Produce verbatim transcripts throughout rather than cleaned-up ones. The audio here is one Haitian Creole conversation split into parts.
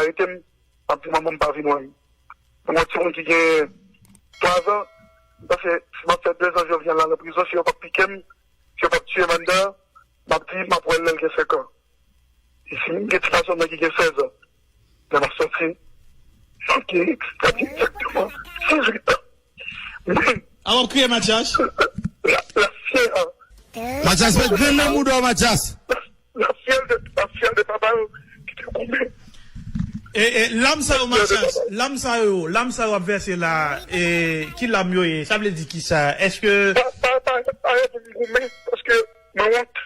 arete m, m ap di manman m pa vin wè m. Mwen, yon timoun ki gen twa zan, m panse si m ap fè de zan Jovenel la nan prizon, si yo p ap pike m, si yo p ap tiye m anndan, m ap di m ap wè l lè l gen senk an. E si m gen ti gason mwen ki gen sèz an, lè m ap sòti, m ap gen, m ap gen egzakteman dizuit an. Men, a w ap kriye, Mathias? La, la fyè, Mathias, met grenn nan bouda w, Mathias. La, la fyè de, la fyè de papa yo ki te goumen. E, e, lam sa yo, Mathias, lam sa yo, lam sa yo ap vèse la, e, ki lam yo ye? Sa vle di ki sa? Èske pa, pa, pa, pa, pa, pou m goumen, paske mwen wont.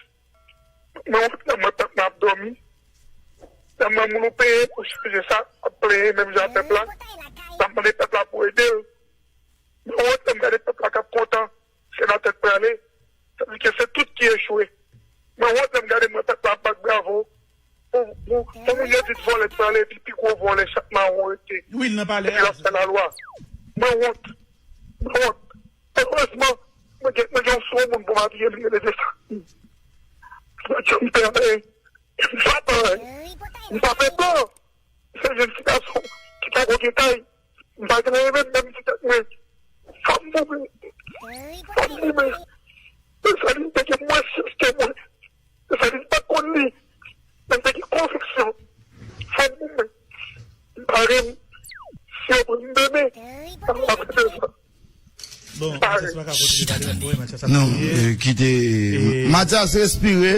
Mwen wont lè m wè pèp mwen ap dòmi. Lè m wè moun ou peye pou chanje sa, ap plenyen menm jan ak pèp la. L ap mande pèp la pou ede l. Mwen wont lè m gade pèp la k ap kontan, senatè k prale. Sa vle di ke se tout ki echwe. Mwen wont lè m gade m wè pèp la ap bat bravo. Pou, pou, pou moun yo di vòlè k prale, epi pi gwo vòlè chat mawon rete. Wi, l nan palè a. Epi l ap fè lalwa. Mwen wont. Mwen wont. Erezman, mwen gen, mwen gen yon sou moun pou m abiye m rele Desalin. Mwen di m pè anyen. M pa pè anyen. M pa pè pè. Se yon ti gason ki poko gen kay. M pa gen anyen menm, menm ti tèt mwen. Fò m goumen. Fò m goumen. Desalin te gen mwens chans ke mwen. Desalin pa t konn li. Men m te gen konviksyon. Fò m goumen. M pare m. Si yo pran m demen, sa va fè de zan. Bon, Mathias pa ka kontinye pale ankò, Mathias ap kriye. Non, eh, kite. Mathias, respire.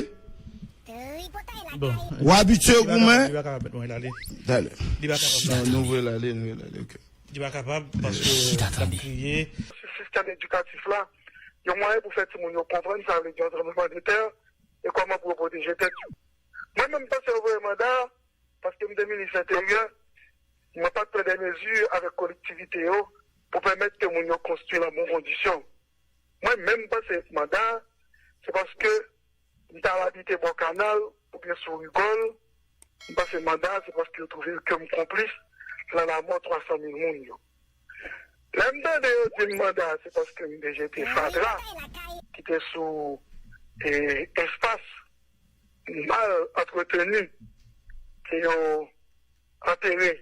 Bon. W abitye goumen. Li pa kapab, li pa kapab, li pa kapab. Talè. Li pa kapab. Non, nou voye l ale, nou voye l ale, ok. Li pa kapab, paske l ap kriye. Si sistèm edikatif la, yon mwayen pou fè timoun yo konprann sa vle di yon tranblemanntè, e kòman pou yo pwoteje tèt yo. Mwen menm, m panse yo voye manda, paske m te minis enteryè, mwen pa t pran de mezi avèk kolektivite yo pou pèmèt ke moun yo konstwi nan bon kondisyon. Mwen menm, m panse manda, se paske m t al abite bò kanal oubyen sou Rigòl, m panse manda, se paske yo twouve ke m konplis nan lanmò twa san mil moun yo. Lè m tande yo di m manda, se paske m te jete fatra ki te sou, e, espas mal antreteni ke yo antere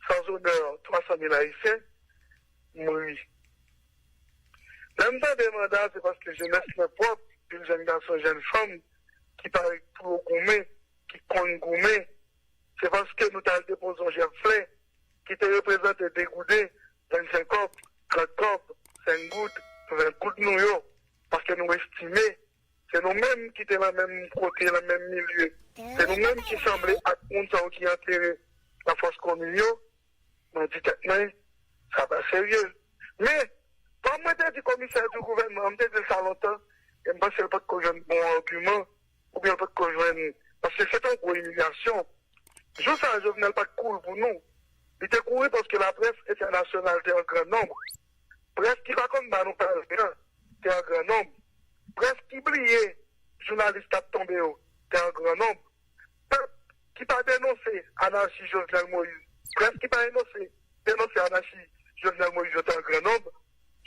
san zonè twa san mil Ayisyen, m ri. Lè m tande manda, se paske jenès mwen pwòp, pil jèn gason, jèn fanm ki pare pou yo goumen, ki konn goumen, se paske nou t al depoze yon jèb flè ki te reprezante de gouden, vennsenk kòb, trant kòb, senk goud, ven goud nou yo, paske nou estime se nou menm ki te nan menm kote, nan menm milye. Se nou menm ki sanble ak moun sa yo ki antere nan Fòs Komin yo. Mwen di tèt mwen, sa pa serye. Men, kòm mwen te di komisè di gouvènman an, m te di l sa lontan, e m panse l potko jwenn bon agiman, oubyen l potko jwenn, paske se te yon gwo imilyasyon. Jou sa a, Jovenel pa t kouri pou nou. Li te kouri paske laprès entènasyonal te an gran nonb. Près ki pa konn ba nou pale an te an gran nonb. Près ki bliye jounalis k ap tonbe yo te an gran nonb. Pèp ki pa denonse anachi Jovenel Moïse, près ki pa denonse, denonse anachi Jovenel Moïse yo te an gran nonb.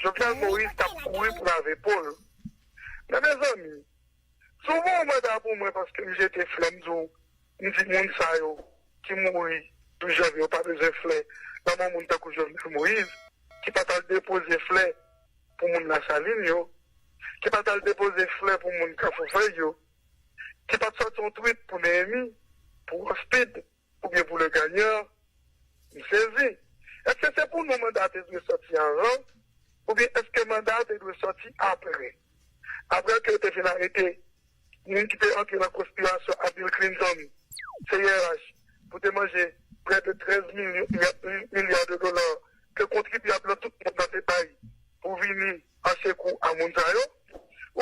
Jovenel Moïse t ap kouri pou lave po l. Men mezanmi, si w voye yon manda pou mwen paske m jete flè, m di w, m di moun sa yo ki mouri douz janvye yo pa bezwen flè nan men moun tankou Jovenel Moïse, ki pa t al depoze flè pou moun Lasalin yo, ki pa t al depoze flè pou moun Kafou Fèy yo, ki pa t sòti yon twit pou Neyemi, pou Rospid, oubyen pou Leganyè, m sezi. Èske se pou nou manda a te dwe sòti avan, oubyen èske manda a te dwe sòti apre? Apre ke yo te fin arete moun ki te antre nan konspirasyon a Bill Clinton, C I H, pou te manje prè de trèz milyon, milya de dola ke kontribyab nan tout mond lan te bay pou vini an sekou a moun sa yo,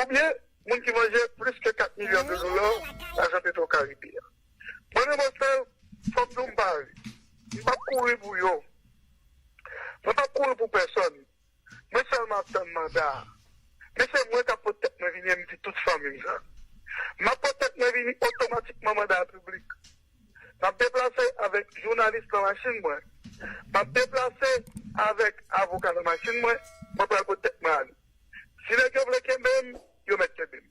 oubyen moun ki manje plis ke kat milya de dola lajan Petro Karibe a. Mwen menm, Ostel, fò m di w m pare. M p ap kouri pou yo. Mwen p ap kouri pou pèsòn. Mwen sèlman ap tann manda a. Men se mwen k ap pot tèt mwen vini e m di tout fanmi m sa. M ap pot tèt mwen vini otomatikman manda a piblik. M ap deplase avèk jounalis nan machin mwen. M ap deplase avèk avoka nan machin mwen. Mwen pral pot tèt mwen ale. Si nèg yo vle kenbe m, yo mèt kenbe m.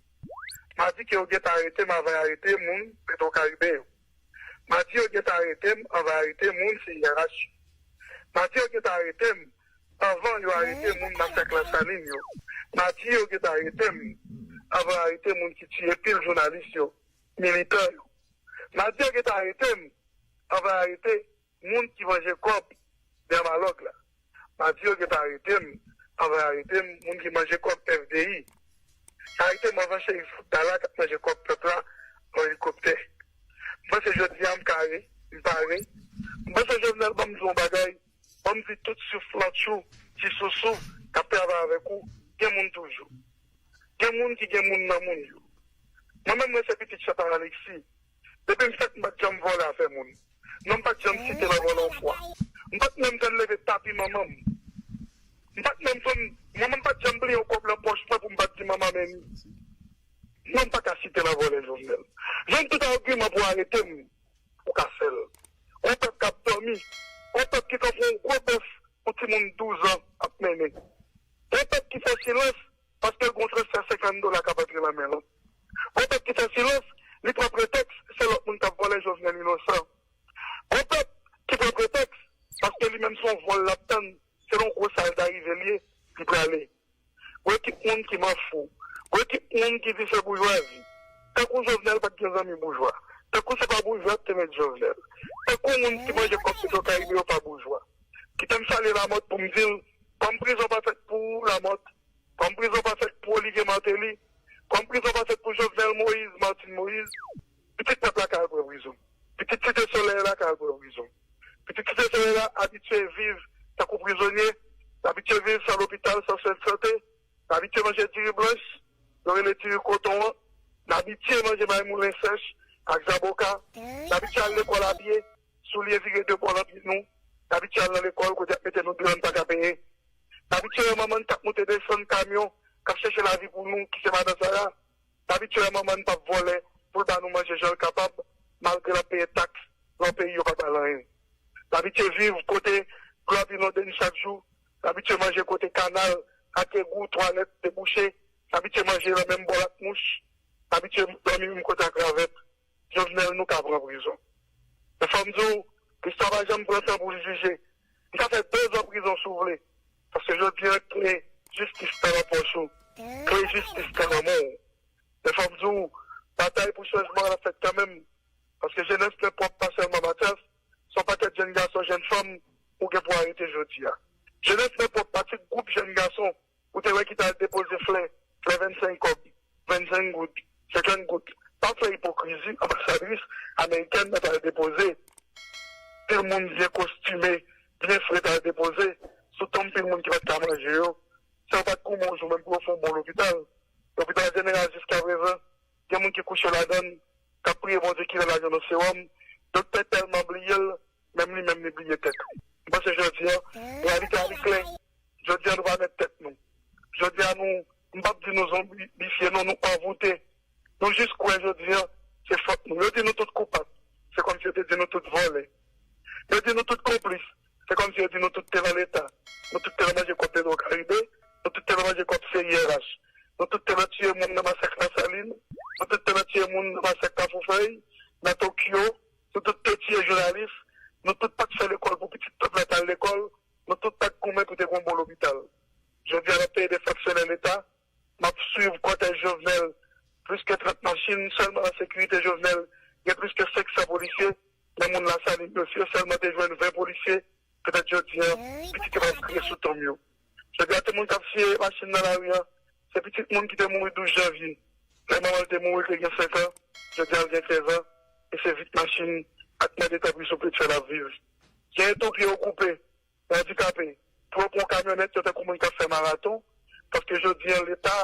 M a di ke yo gentan arete m avan y arete moun Petwokaribe yo. M a di yo gentan arete m anvan arete moun C I R H yo. M a di yo gentan arete m anvan yo arete moun Masèk Lasalin yo. M a di yo gentan arete m anvan arete moun ki tiye pil jounalis yo, militan yo. M a di yo gentan arete m anvan arete moun ki manje kòb Dermalog la. M a di yo gentan arete m anvan arete m moun ki manje kòb F D I. Arete m anvan Cherif Abdallah k ap manje kòb pèp la an elikoptè. M panse jodi a m kare, m pare. M panse Jovenel ban m di yon bagay, ban m di tout souf lantchou, ti sousou k ap travay avèk ou, gen moun toujou. Gen moun ki gen moun nan moun yo. Mwen menm mwen se pitit Chantal Alexis. Depi m fèt m pa t janm vòlè afè moun. Non m pa t janm site nan vòlè yon fwa. M pa t menm janm leve tapi manman m. M pa t menm janm, manman m pa t janm bliye yon kòb nan pòch mwen pou m pa t di manman men li. Non m pa ka site nan vòlè Jovenel. Jwenn tout agiman pou arete m, ou ka fè l. Yon pèp k ap dòmi, yon pèp ki tankou yon gwo bèf yon timoun douz an ap mennen. Yon pèp ki fè silans paske l gen yon transfè senkant dola k ap antre nan men l. Yon pèp ki fè silans, li pran pretèks se lòt moun k ap vòlè Jovenel inosan. Yon pèp ki pran pretèks paske li menm se yon vòl l ap tann, se nan yon gwo salda rive l ye, li prale. Yon ekip moun ki manfou, yon ekip moun ki di se boujwazi. Tankou Jovenel pa t gen zanmi boujwa, tankou se pa boujwa ki te met Jovenel, tankou moun ki manje kòb Petwokaribe yo pa boujwa. Kite m salye Lamòt pou m di l, kòm prizon pa fèt pou Lamòt, kòm prizon pa fèt pou Olivier Martelly, kòm prizon pa fèt pou Jovenel Moïse, Martine Moïse, pitit pèp la ka al pran prizon. Pitit Site Solèy la ka al pran prizon. Pitit Site Solèy la abitye viv tankou prizonye, l abitye viv san lopital, san swen de sante, l abitye manje diri blanch, yo rele diri koton an, l abitye manje may moulen sèch ak zaboka, l abitye al lekòl a pye, soulye vire de bò nan pye nou, l abitye al nan lekòl kote y ap mete nou deyò n pa ka peye. N abitye wè manman n k ap moute desann kamyon, k ap chèche lavi pou nou, ki se madan Sara. N abitye wè manman n p ap vòlè pou l ba nou manje jan l kapab, malgre l ap peye taks nan yon peyi yo pa ba l anyen. N abitye viv kote dlo ap inonde n chak jou. N abitye manje kote kanal ak egou, twalèt debouche. N abitye manje nan menm bòl ak mouch. N abitye dòmi menm kote ak ravèt. Jovenel, nou ka pran prizon. Men fò m di w, listwa pa janm pran tan pou l jije. Li ka fè dezan prizon si w vle. Paske jodi a, kle jistis tan nan pòch ou. Kle jistis tan nan men w. Men fò m di w, batay pou chanjman an ap fèt kanmenm. Paske jenès nan pwòp pa sèlman Matyas, se yon pakèt jèn gason, jèn fanm ou gen pou arete jodi a. Jenès nan pwòp pa ti gwoup jèn gason ou te wè ki t al depoze flè, flè vennsenk kòb, vennsenk goud, senkant goud. Pa fè ipokrizi, anbasadris amerikèn nan t al depoze. Pil moun byen kostime, byen fre t al depoze sou tonm pil moun ki pa t ka manje yo. Si w pa t goumen yon jou menm pou yo fè yon bon lopital. Lopital jeneral jiskaprezan, gen moun ki kouche ladan l, k ap priye Bondye ki nan lajan nan sewòm. Doktè tèlman bliye l, menm li menm li bliye tèt li. M panse jodi a, reyalite a li klè. Jodi a nou pa mèt tèt nou. Jodi a nou, m p ap di nou zonbifye non, nou anvoute. Nou jis kwè jodi a, se fòt nou. Yo di nou tout koupab. Se kòmsi yo te di nou tout vòlè. Yo di nou tout konplis. Se kòmsi yo di nou tout te nan Leta. Nou tout te nan manje kòb Petwokaribe. Nou tout te nan manje kòb C I R H. Nou tout te nan tiye moun nan Masèk Lasalin. Nou tout te nan tiye moun nan Masèk Kafou Fèy, nan Tokyo. Nou tout te tiye jounalis. Nou tout pa t fè lekòl pou pitit pèp la t al lekòl. Nou tout pa t goumen pou te gen yon bon lopital. Jodi a, n ap peye de fonksyonè Leta. M ap swiv kòtèj Jovenel. Plis ke trant machin sèlman nan sekirite Jovenel. Gen plis ke senk san polisye. Men moun Lasalin yo, si yo sèlman te jwenn ven polisye, petèt jodi a, pitit yo p ap kriye sou tonm yo. Jodi a, tout moun k ap siye machin nan lari a, se pitit moun ki te mouri douz janvye. Lè manman l te mouri, l te gen senk an, jodi a, l gen trèz an, e se vit machin ak mande tanpri souple k fè l ap viv. Gen tou pye yo koupe, andikape, pou yo pran yon kamyonèt, yo tankou moun k ap fè maraton, paske jodi a, Leta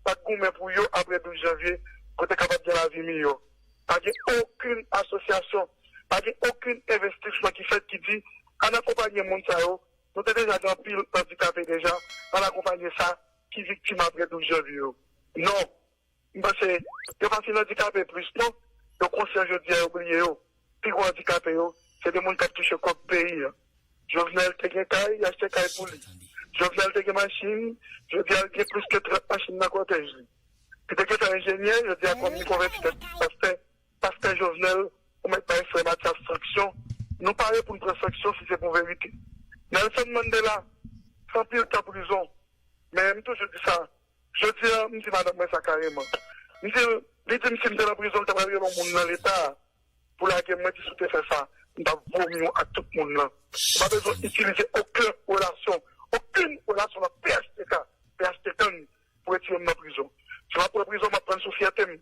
pa t goumen pou yo apre douz janvye, pou te kapab gen lavi miyò. Pa gen okenn asosyasyon, pa gen okenn envestisman ki fèt ki di, ann akonpanye moun sa yo, nou te deja gen anpil andikape deja, ann akonpanye sa ki viktim apre douz janvye yo. Non, m panse, yo pa fin andikape plis non, yo konsyan jodi a yo bliye yo. Pi gwo andikape yo, se de moun k ap touche kòb peyi a. Jovenel te gen kay, li achte kay pou li. Jovenel te gen machin, jodi a l gen plis ke trant machin nan kòtèj li. Li te gentan enjenyè, jodi a kòm li konvèti tèt pastè, pastè Jovenel, ou mèt bay frè Mathias sanksyon. Nou pare pou n pran sanksyon si se pou verite. Nelson Mandela fè anpil tan prizon, men m toujou di sa. Jodi a, m di madanm mwen sa kareman. M di l, li di m si m te nan prizon, l ta pral rele yon moun nan Leta pou lage m. Mwen di si w te fè sa, m t ap vomi w ak tout moun nan. Ou pa bezwen itilize okenn relasyon, okenn relasyon nan P H T K, P H T K pou retire m nan prizon. Si m ap pran prizon, m ap pran l sou fyète m,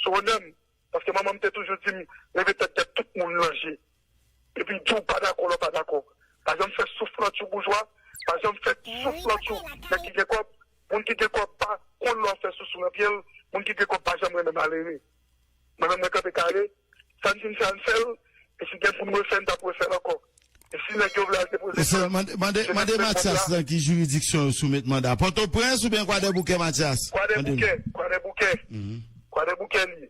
sou onè m. Paske manman m te toujou di m, leve tèt gad tout moun nan je. Epi di w pa dakò lè w pa dakò. Pa janm fè souf nan tjou boujwa, pa janm fè souf nan tjou nèg ki gen kòb. Moun ki gen kòb pa konn lè w fè sousou nan pye l, moun ki gen kòb pa janm renmen malere. Mwen menm mwen kanpe kare, sa n fin fè a n fè l, e si gen pou n refè n t ap refè l ankò. E si nèg yo vle al depoze kò yo, mande, mande, mande Mathias nan ki jiridiksyon yo soumèt manda. Pòtoprens oubyen Kwadèboukè, Mathias? Kwadèboukè, Kwadèboukè. Kwadèboukè li ye.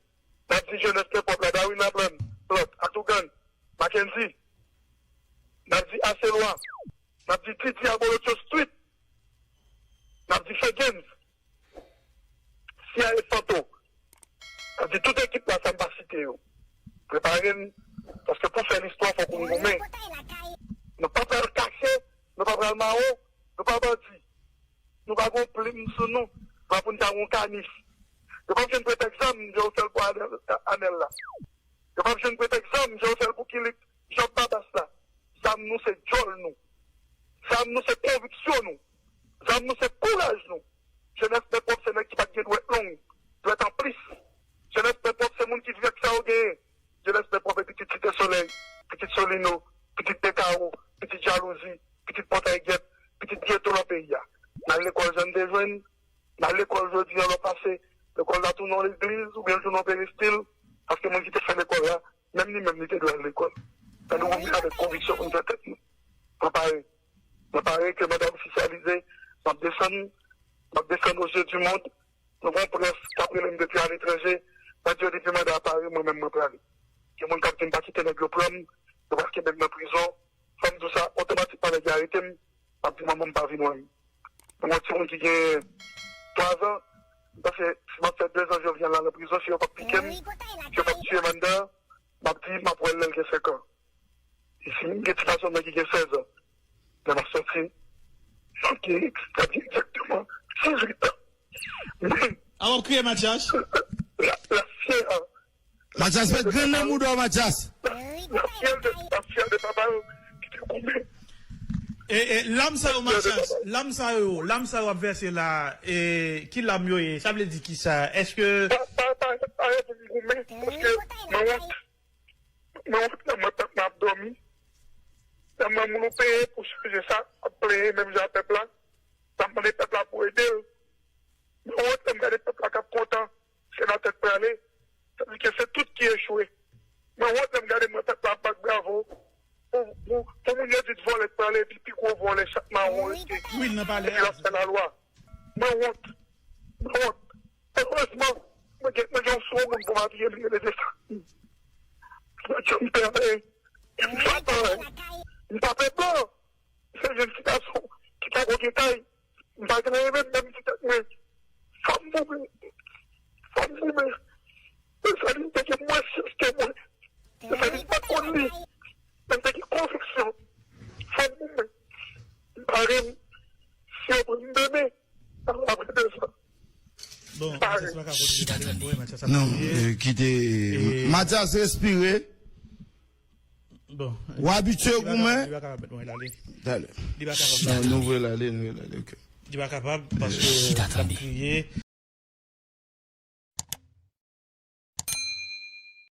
N ap di jenès Pèpòp la, Darwin Lablann, Plante, Atougann, Mackendy. N ap di Aselwa. N ap di Didi Abolotcho Street. N ap di Fegens, C I A Fanto. N ap di tout ekip la, sa m pa site yo. Prepare n, paske pou fè listwa, fòk nou goumen. Nou pa pral kache, nou pa pral mawon, nou pa bandi. Nou pa gon plim sou nou, pa pou n ta gon kanif. Yo p ap jwenn pretèks zam, jan yo fè l pou Anèl, Anèl la. Yo p ap jwenn pretèks zam, jan yo fè l pou Kilik, Jòb Babas la. Zam nou se djòl nou. Zam nou se konviksyon nou. Zam nou se kouraj nou. Jenès Pèpòp se nèg ki pa t gen dwèt long, dwèt an plis. Jenès Pèpòp se moun ki viv ak sa yo genyen. Jenès Pèpòp e pitit Site Solèy, pitit Solino, pitit Dekawo, pitit Jalouzi, pitit Pòtay Gèp, pitit geto nan peyi a. N al lekòl jan n te jwenn, n al lekòl jodi a lè w pase, lekòl la tounen yon legliz oubyen l tounen yon peristil, paske moun ki te fè lekòl la, menm li menm li te dwe al lekòl. Men nou goumen avèk konviksyon pou n fè tèt nou. Mwen pare. Mwen pare ke manda ofisyalize, m ap desann, m ap desann aux yeux du monde. Nou gen yon près k ap rele m depi aletranje, mwen di yo depi manda a pare, mwen menm mwen prale. Gen moun k ap di m pa kite nèg yo pran m, yo pral kenbe m nan prizon. Fò m di w sa, otomatikman nèg yo arete m, m ap di manman m pa vin wè m. Mwen yon timoun ki gen twa zan, m panse si m ap fè de zan Jovenel la nan prizon, si yo p ap pike m, si yo p ap tiye m anndan, m ap di m ap wè l lè l gen senk an. E si m gen ti gason mwen ki gen sèz an, lè m ap sòti, m ap gen, m ap gen egzakteman dizuit an. Men, a w ap kriye, Mathias? La, la, la, fè, a, Mathias, met grenn nan mouda w, Mathias. La, la fyèl de, la fyèl de papa yo ki te goumen. E, e, lam sa yo, Mathias, lam sa yo, lam sa yo ap vèse la, e, ki lam yo ye? Sa vle di ki sa? Èske pa, pa, pa, pa yo pou m goumen, paske mwen wont. Mwen wont lè m wè pèp mwen ap dòmi. Lè m wè moun ou peye pou chanje sa, ap plenyen menm jan ak pèp la. L ap mande pèp la pou ede l. Mwen wont lè m gade pèp la k ap kontan, senatè k prale. Sa vle di ke se tout ki echwe. Mwen wont lè m gade m wè pèp la ap bat bravo pou, pou, pou moun yo di t vòlè k prale, epi pi gwo vòlè chat mawon rete. Wi, l nan palè a. Epi l ap fè lalwa. Mwen wont. Mwen wont. Erezman, mwen gen, mwen gen yon sou moun pou m apiye, li rele Desa. Mwen janm pè anyen. M pa pè anyen. M pa pè blan. Se jèn ti gason ki poko gen kay. M pa gen anyen menm, menm ti tèt mwen. Fò m goumen. Fò m goumen. Desalin te gen mwens chans ke mwen. Desalin pa t konn li. Men m te gen konviksyon. Fò m goumen. M pa renmen. Si yo pran m demen, sa va apre de zan. Bon, Mathias pa ka kontinye pale pou mwen, Mathias ap kriye. Non, eh, kite. E Mathias respire. Bon. W abitye goumen. Li pa kapab, li pa kapab, bon, l ale. Talè. Li pa kapab. Non, nou voye l ale, nou voye l ale, ok. Li pa kapab, paske l ap kriye.